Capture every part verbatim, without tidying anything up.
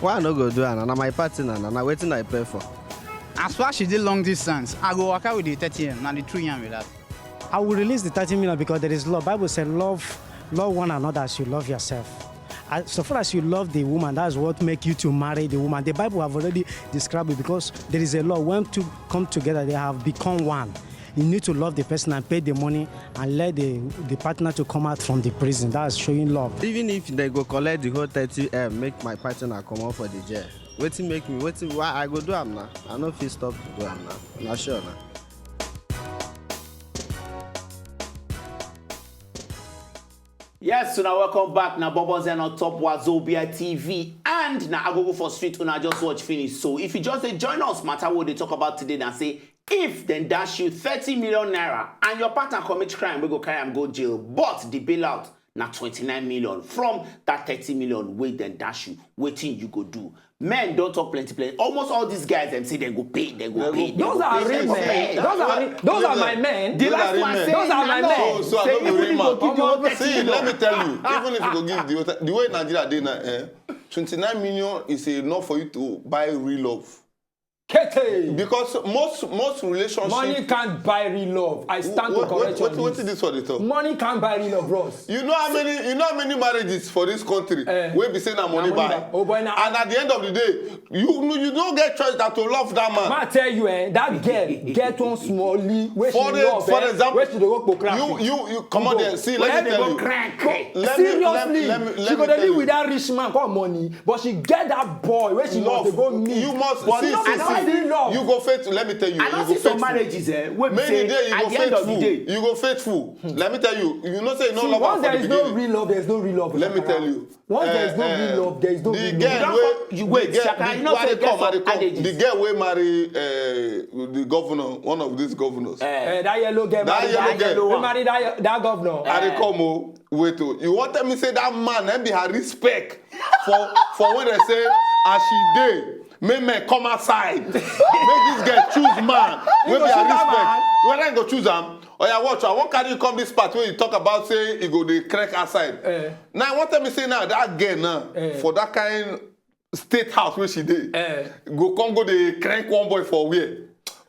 Why I no go do am? Na my partner, na, na wetin I pay for. As far as she dey long distance, I go waka with the thirty M, na the true yarn be that. I will release the thirty million because there is love. Bible said, "Love, love one another as you love yourself." As, so far as you love the woman, that's what make you to marry the woman. The Bible have already described it because there is a law. When two come together, they have become one. You need to love the person and pay the money and let the, the partner to come out from the prison. That's showing love. Even if they go collect the whole thirty M, make my partner comot for the jail. Wetin make me? Wetin? Why I go do am na? I no fit stop to do am na. Na sure na. Yes, so now welcome back. Now Bobo Zen on top Wazobia T V and now I go go for street una just watch finish. So if you just dey join us, matter what they talk about today, now say if then dash you thirty million naira and your partner commit crime, we go carry am go jail. But the bailout na twenty-nine million from that thirty million wey then dash you. Wetin you go do? Men don talk plenty plenty. Almost all these guys dem say dem go pay, dem go pay. Dem Those go are pay, real dem go men. pay. Those are real. Those are my men. The last Those one are say my na men. no. So I Say no be even real if man. go give you thirty See, million. Let me tell you, even if you go give the hotel, the way Nigeria dey now, eh, twenty-nine million is enough for you to buy real love. Kete. Because most most relationship. Money can't buy real love. I stand to What- correct what- on what- this. Wetin this one dey talk? Money can't buy real love, bros. You know how many you know how many marriages for this country Eh. wey be say na money money buy. buy. Oh boy, na- And at the end of the day, you you don't get choice than to love that man. Ma tell you, eh, that girl get one small lee wey she For the- love, for eh, example, wey she dey go program. You you you come on Go. there. See, let me Go tell you. crank. Let me- Seriously, let me- let she me go dey tell live you. With that rich man come money, but she get that boy wey she must dey go meet. You must But see, no, see, I don't see, see love. You go faith. Let me tell you. I don You see go some faithful. marriages eh, wey be Many say day you at go the end of the faithful. day. You go faithful. Let me tell you. You know say you no See, love once her there for is the no beginning. Real love, there is no real love. Let me Shakara. Tell you. Once there Eh, is no eh, real love, there is no the real girl love. wey You wait, the girl, Shakara, the, you know why say they get come, some I dey come. adage. The girl wey marry uh, the governor, one of these governors. Eh, that yellow girl. That marry yellow that girl. Wey marry that, that governor. I dey come o. Wait o. You wan tell me say that man na be her respect for for when they say as she dey make men come outside make this girl choose man wey go be her choose that respect. man. Whether he go choose am or ya watch. I wan carry you come this part wey you talk about say e go dey crack outside. Eh. Now I wan tell me say now that girl now Eh. for that kind state house wey she dey Eh. go come go dey crank one boy for where?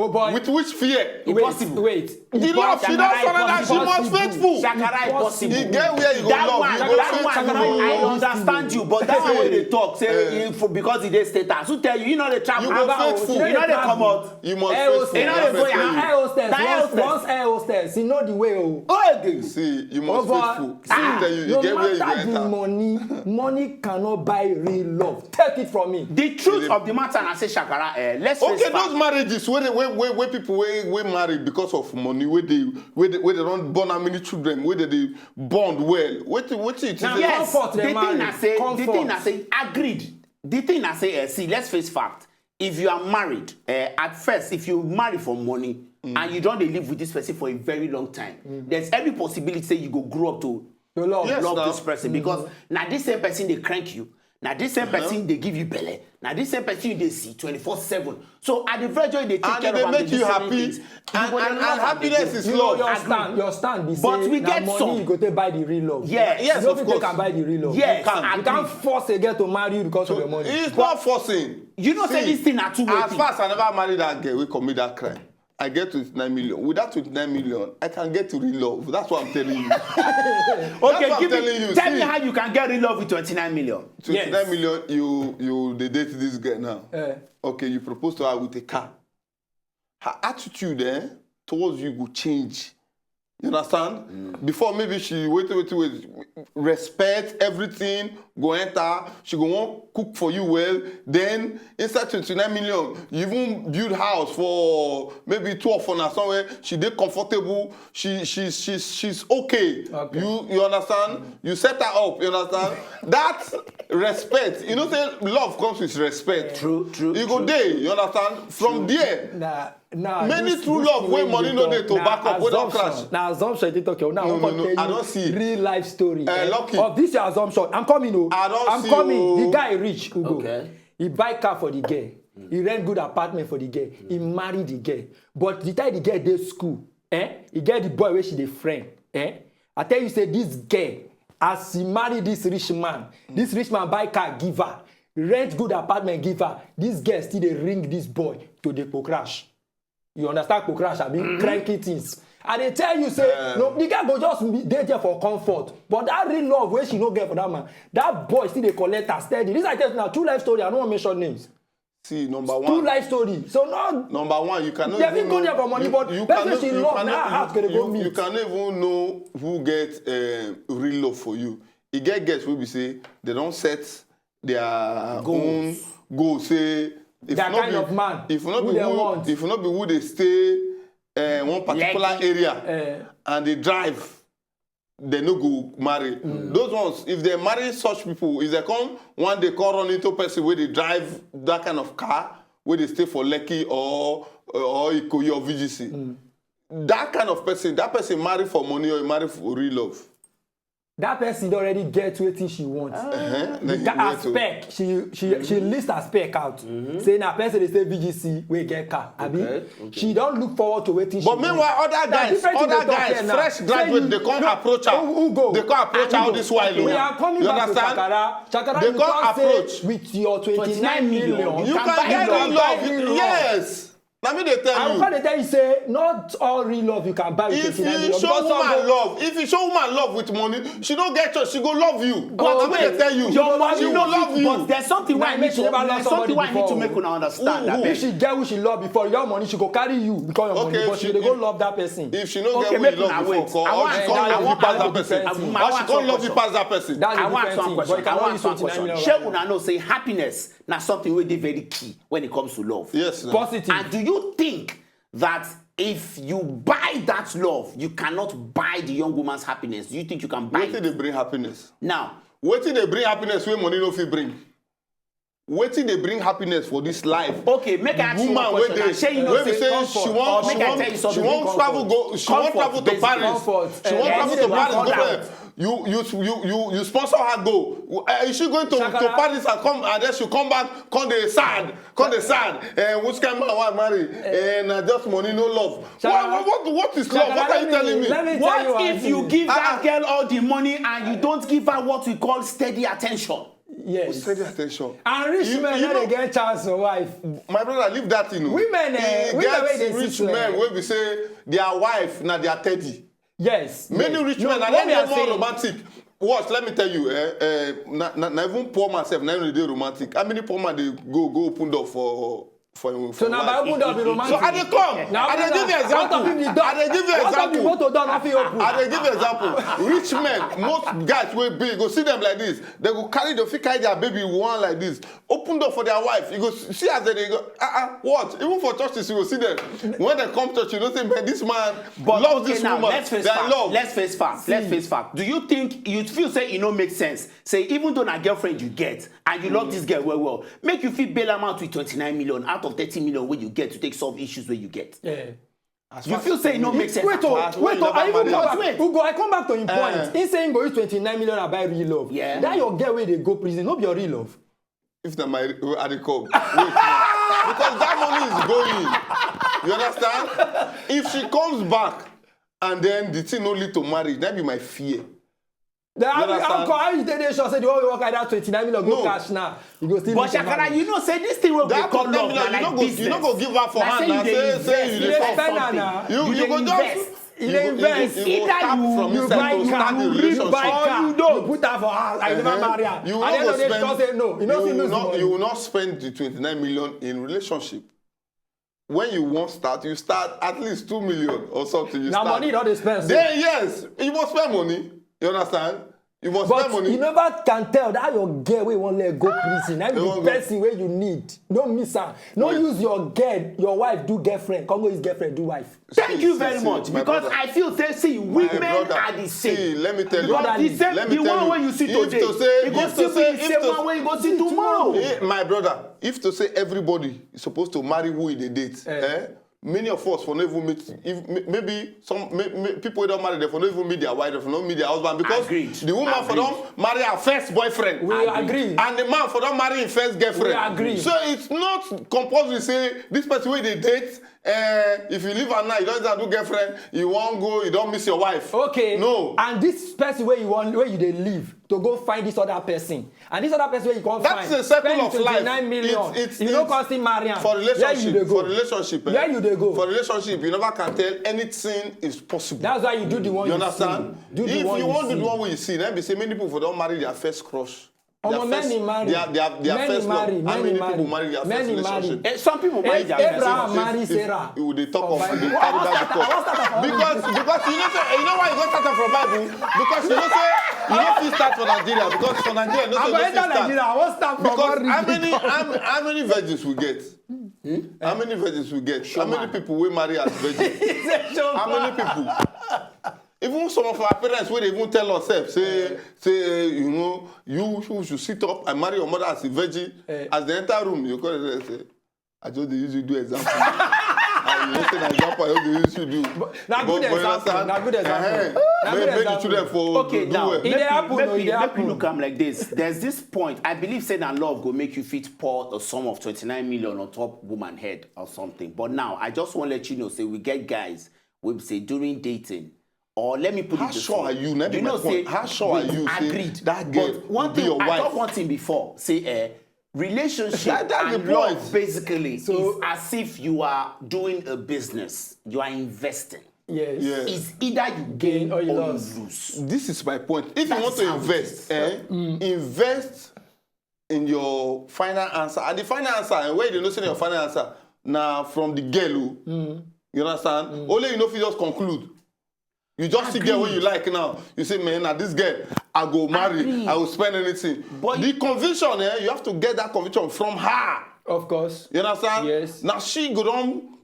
Oh boy. With which fear? Wait, Impossible. Wait. The love she don surrender that she must faithful. Shakara impossible. E get where you go That love, one, you go that faithful. One, I understand you, but that one wey dey talk say Eh. if, because e dey state house, who tell you? You know the travel. You go faithful. You know they come out. You must Eh, oh, faithful. You know they go Air yahoo. hostess. Na air Once, hostess. Once air hostess, you know the way o. Oh, again. See, you must Over. faithful. See, tell you, you No get where you go matter the enter. Money, money cannot buy real love. Take it from me. The truth of the matter, I say Shakara. Eh, let's face Okay, fact. Those marriages where they, where, where, where people where, where marry because of money, where they where they, where they don't born how many children, where they, they bond well. What what it is? Now, Yes, comfort the dey thing marry. I say, the Comfort. Thing I say, agreed. The thing I say, eh, see, let's face fact. If you are married, eh, at first, if you marry for money and you don't dey live with this person for a very long time, there's every possibility say you go grow up to Your love. Yes, love now. This person because now this same person they crank you. Now this same person they give you belly. Now this same person they see twenty-four seven. So at the verge they take And care they of am, make do you certain happy. Things. You And, go dey and, love and am, happiness dey is go. You know love. your stand, your stand be say But we na get money some. You go take buy the real love. Yes. Yes, You of no fit course. Take and buy the real love. Yes, You agree. Can't force a girl to marry you because of your money. It's not forcing. You know say See, this thing na two-way As thing. Far as I never married that girl, we commit that crime. I get twenty-nine million. With that twenty-nine million, I can get to real love. That's what I'm telling you. Okay, That's what give I'm telling me, you. Tell See, me how you can get rid of with twenty-nine million. Twenty-nine million, you you dey date this girl now. Eh. Okay, you propose to her with a car. Her attitude eh, towards you go change. You understand? Before maybe she wait, wait, wait, respect everything, go enter. She go wan cook for you well. Then inside twenty-nine million, you even build house for maybe two of una somewhere. She dey comfortable. She she she she's okay. Okay. You you understand? You set her up. You understand? That respect. You know say love comes with respect. True, true, You go true, there. You understand? From there. Nah, nah. Many this- true this love way wey money you no talk, dey to na back up, wey don assumption. Crash. Na assumption you dey talk. Now, No, I no, wan no, tell I you don see. Real life story Eh, eh, Lucky. Of this your assumption. I'm coming o. I don I'm see coming. o. The guy rich, Ugo. Okay. He buy car for the girl. He rent good apartment for the girl. He marry the girl. But the time the girl dey school, eh? He get the boy wey she dey friend, eh? I tell you say this girl, as she marry this rich man, this rich man buy car give her. rent good apartment give her, this girl still dey ring this boy to dey crash. You understand crash, abi? Cranky things. I dey tell you say, no, the guy go just be- dey there for comfort, but that real love wey she no get for that man, that boy still dey collect her steady. This I tell you na true life story. I no wan mention names. See, number True one. Life story. So no, Number one, you cannot They even fit go know- there for money, you- but you person cannot- she you love, cannot- na her you- heart go dey go you- meet. You cannot even know who get uh, real love for you. E get girls wey be say they don set their Goals. Own goal. Say if Their not kind be, of man if not be who who, they want. If not be who they stay uh, one particular Lekki. Area Eh. And they drive, they no go marry. Those ones, if they marry such people, if they come one day come run into person where they drive that kind of car, where they stay for Lekki or or Ikoyi or V G C, that kind of person, that person marry for money or he marry for real love. That person don already get wetin she want. Uh-huh. The Then guy you her wait to- spec, she she she list her spec out. Say na person dey stay V G C wey get car, abi? Okay, okay. She don look forward to wetin she But want. meanwhile, other Na guys, different thing other dey talk guys, here now. fresh Say graduate, you- they come no, approach her. Who, who go? They come approach her all this while. We Oh. are coming You back understand? to Shakara. Shakara, They you come can't say approach. With your twenty-nine million, You you can can't get buy real love. love. Yes. Let me dey tell I you. Can't tell you say not all real love you can buy with If twenty-nine you million. Show Because some woman go- love, if you show woman love with money, she don't get chance. She go love you. But Let me wait, tell you. Your money She no will love fit, you. But there's something why I Why need make to you never love there's something somebody why I need to before? Make una understand. Who- who- Abeg. If she get who she love before, your money she go carry you because your Okay, money, but if she she- dey go if- love that person. If she no Okay, get make who una love wait. before, I or want- she I come want- love I you want pass that ask- person, I- I or she want come ask love one you pass that person. That's I the want ask one different thing. Question. But you I cannot want use ask one twenty-nine Question. million Shey right una now. Know say happiness na something wey dey very key when it comes to love. Yes. Now. Positive. And do you think that if you buy that love, you cannot buy the young woman's happiness? Do you think you can buy Wetin it? Dey bring happiness? Now, Wetin Dey bring happiness wey money no fit bring? Wetin Dey bring happiness for this life? Okay, make I ask you Woman one wey question. Dey Shey you know wey be say say comfort. She wan Make she I wan tell you she something. wan travel go she wan Comfort, travel to basic. Paris. Comfort, She wan eh, travel to yes, Paris go comfort. There. You you you you you sponsor her go. Uh, is she going to, to Shakara. Paris and come and then she come back come dey sad come dey sad. Uh, which kind man wan marry? Uh, na just money no love. Shakara. What, what what what is love? Shakara, What are you let me- telling me? let me tell What you if one you thing. Give that Ah. Girl all the money and you don't give her what we call steady attention? Yes. Steady attention. And rich You- men you no know- dey get chance for wife. My brother, leave that thing. Oh. Women, eh, E women get wey dey rich see men so, wey be say their wife na their teddy. Yes. Many Yes. Rich No, men, I what don't we know are more saying- Romantic. Watch, let me tell you, eh, eh, na, na, na even poor man sef, na even dey romantic. How many poor man dey go go open door for for him? So for na wife? by open door be romantic. So I dey come. Na I dey open give you door. example. Out of the door. I dey give you Out of the example. Motor door no fit open. I dey give you example. Rich men, most guys wey big, go see them like this. They go carry, they fit carry their baby one like this. Open door for their wife. You go s- see as they dey go. Ah ah. What? Even for churches, you go see them. When they come church, you know say, man, this man But loves okay, this now, woman. Let's face They fact. love. Let's face fact. Let's face fact. Do you think you feel say e no make sense? Say even though na girlfriend you get and you love this girl well well, make you fit bail am out with twenty-nine million out of thirty million wey you get to take solve issues wey you get. Yeah. You feel say e no make sense. Wait, At all. oh, As wait, well, oh, I you even never come marry. back. Wait. Ugo, I come back to him point. Eh. He say he go use twenty-nine million and buy real love. Yeah. That your girl wey dey go prison, no be your real love. If na my I dey come. Wait now. Because that money is going. You understand? If she comes back and then the thing no lead to marriage, that be my fear. Then how, You understand? how, how you take dey sure say the one wey work like that twenty-nine million go No. Cash now? You go still But lose the Shakara, money. You know say this thing wey we dey That call twenty love million, na you no like go, business. You no go give her for Na hand say na you dey say invest. say you You dey dey come. spend am na. You You you dey go invest. just You you dey go- invest. You go Either start you- from you inside buy to car, start the you relationship. buy car, You put her for house. I never Uh-huh. Marry her. You At no the end go of the day, spend- she say no. You no You see will lose not money. you will not spend the twenty-nine million in relationship. When you wan start, you start at least two million or something. You Na start. Money you don dey spend. So. Then yes, you must spend money. You understand? You must But spend money. You never can tell that your girl wey wan let go prison. That They be wan the go. Person wey you need. No miss am. No Wait. Use your girl, your wife do girlfriend. Come go use girlfriend do wife. Thank See, you see, very see, much my because brother. I feel say see My women brother, are the same. See, let me tell you. Because the same Let me the tell one you. Wey you see If today, to say, e go if still to be say, the if same to one wey you go see tomorrow. Eh, my brother, if to say everybody is supposed to marry who they date, Eh. Eh? Many of us for no even meet. If may- maybe some may, may, people wey don marry, they for no even meet their wife, they for no meet their husband because Agreed. The woman for Agreed. Don marry her first boyfriend. We agree. And the man for Don marry him first girlfriend. We agree. So it's not compulsory say this person wey dey date, eh, if you leave her now, you don do girlfriend, you wan go, you don miss your wife. Okay. No. And this person where you want, where you dey live, to go find this other person, and this other person wey you come find, spend twenty-nine million, you no come still marry am. For relationship, for relationship, eh? Where you dey go? For relationship, you never can tell anything is possible. That's why you do the one you see. You understand? If you wan do the one wey you see, na be say many people for don marry their first crush. Omo, many marry. Their, their, their first love. How many people marry their first relationship? Eh, some people marry their first love. Abraham marry Sarah. You dey talk of, you dey carry Bible talk. Because, because you know say, you know why you go start am from Bible? Because you know say you no fit start for Nigeria. Because for Nigeria, no say you no fit start. Because how many, how, how many virgins we get? How many virgins we get? How many people wey marry as virgin? How many people? Even some of our parents wey dey even tell us sef say, say, eh, you know, you, you should sit up and marry your mother as a virgin. Eh. As they enter room, you call them say, "I just dey use you do example." And you know say na example I just dey use you do. But na good example. Na good example. Make the children for do well. Okay, now, e dey happen, e dey happen. Make we look am like this. There's this point. I believe say na love go make you fit pour a sum of twenty-nine million on top woman head or something. But now, I just wan let you know say we get guys wey be say during dating, or let me put it this way. How sure are you? How sure are you say that girl will be your wife? But one thing, I talk one thing before, say, eh, relationship and love basically is as if you are doing a business. You are investing. Yes. It's either you gain or you lose. This is my point. If you want to invest, eh, invest in your final answer. And the final answer, eh, where you know say your final answer, na from the girl o. You understand? Only you no fit just conclude. You just see girl wey you like now. You say, "Man, na this girl I go marry. I go spend anything." But the conviction, eh, you have to get that conviction from her. Of course. You understand? Yes. Now she go don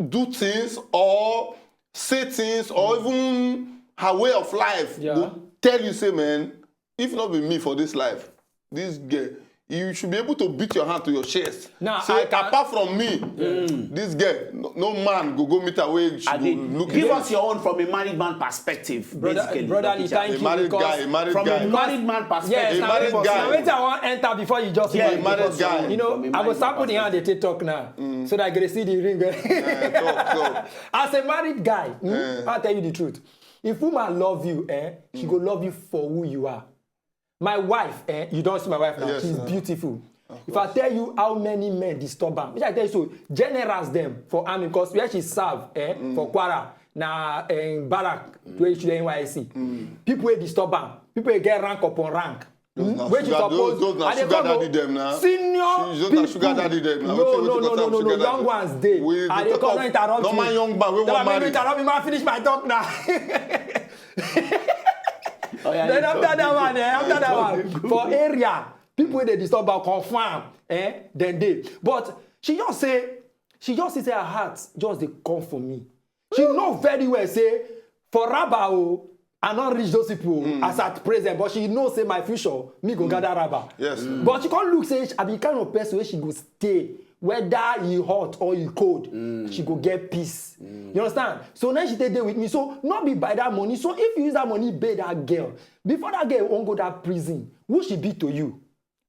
do things or say things or even her way of life go tell you say, "Man, if not be me for this life, this girl," you should be able to beat your hand to your chest. Now, say, "Apart from me, this girl, no, no man go go meet her wey she go look." Give us your own from a married man perspective, basically. Brotherly, thank you. A married guy, a mared guy. From a married man perspective. Yes, a married guy. Now, wetin I wan enter before you just, yeah, a married guy. You know, I go sample the hand they take talk now, so that I go see the ring. Talk, talk. As a married guy, I'll tell you the truth. If woman love you, eh, she go love you for who you are. My wife, eh, you don see my wife now. Yes, she's beautiful. If I tell you how many men disturb am, make I tell you so, generals dem for army, 'cause where she serve, eh, for Kwara, na, eh, barrack, where she dey N Y S C. People wey disturb am, people wey get rank upon rank. Wey she suppose, those na sugar daddy dem na. Senior people. Those na sugar daddy dem na. No, no, no, no, no, young ones dey. I dey come, no interrupt me. Normal young man wey wan marry. Tell am make me interrupt me, make I finish my talk now. Then after that one, eh, after that one, for area, people wey dey disturb her confirm, eh, dem dey. But she just say, she just see say her heart just dey come for me. She know very well say for Raba o, I no reach those people as at present, but she know say my future, me go gather Raba. Yes. But she come look say I be kind of person wey she go stay, whether e hot or e cold, she go get peace. You understand? So now she take dey with me. So no be by that money. So if you use that money pay that girl, before that girl wan go that prison, who she be to you?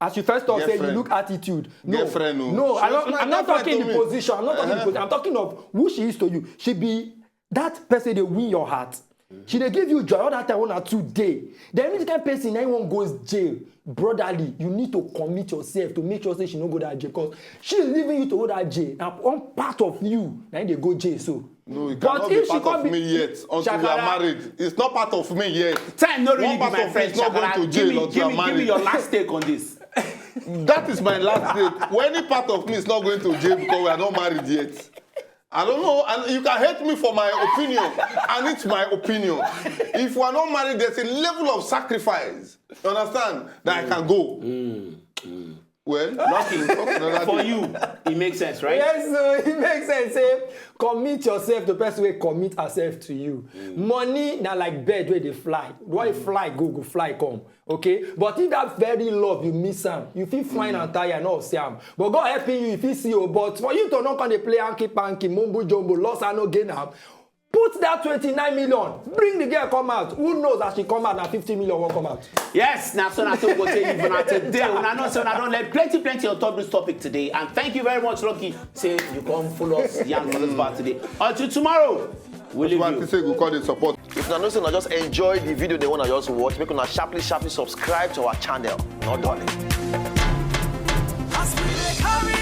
As you first talk, say you look attitude. No, girlfriend, no. No, I'm not, I'm not talking the position. I'm not talking the position. I'm talking of who she is to you. She be that person dey win your heart. She dey give you joy all that time when na two day. Then this kind person, na him wan go jail. Brotherly, you need to commit yourself to make sure say she no go that jail, 'cause she leaving you to go that jail. Na one part of you, na him dey go jail so. No, it cannot be part of me yet until we are married. It's not part of me yet. Time no really be my friend. One part of me is not going to jail until I'm married. Give me, give me, give me your last take on this. That is my last take. When any part of me is not going to jail because we are not married yet. I don't know, and you can hate me for my opinion, and it's my opinion. If we are not married, there's a level of sacrifice, you understand, that I can go. Well, Lucky, for you, it makes sense, right? Yes, so it makes sense. Say, commit yourself to person wey commit herself to you. Money na like bird wey dey fly. Why fly go, go fly come. Okay? But if that very love you miss am, you fit find am tire, no see am. But God helping you, you fit see o. But for you to no come dey play hanky panky, mumbo jumbo, loss and no gain am, put that twenty-nine million, bring the girl come out. Who knows, as she come out, na fifty million wan come out. Yes, na so, na so we go take leave una today. Una know say una don learn plenty, plenty on top this topic today. And thank you very much, Lucky, say you come follow us yarn for this bar today. Until tomorrow, we leave you. Say we call it support. Una know say una just enjoy the video, the one I just watch. Make una sharply, sharply subscribe to our channel. No darling. As we dey carry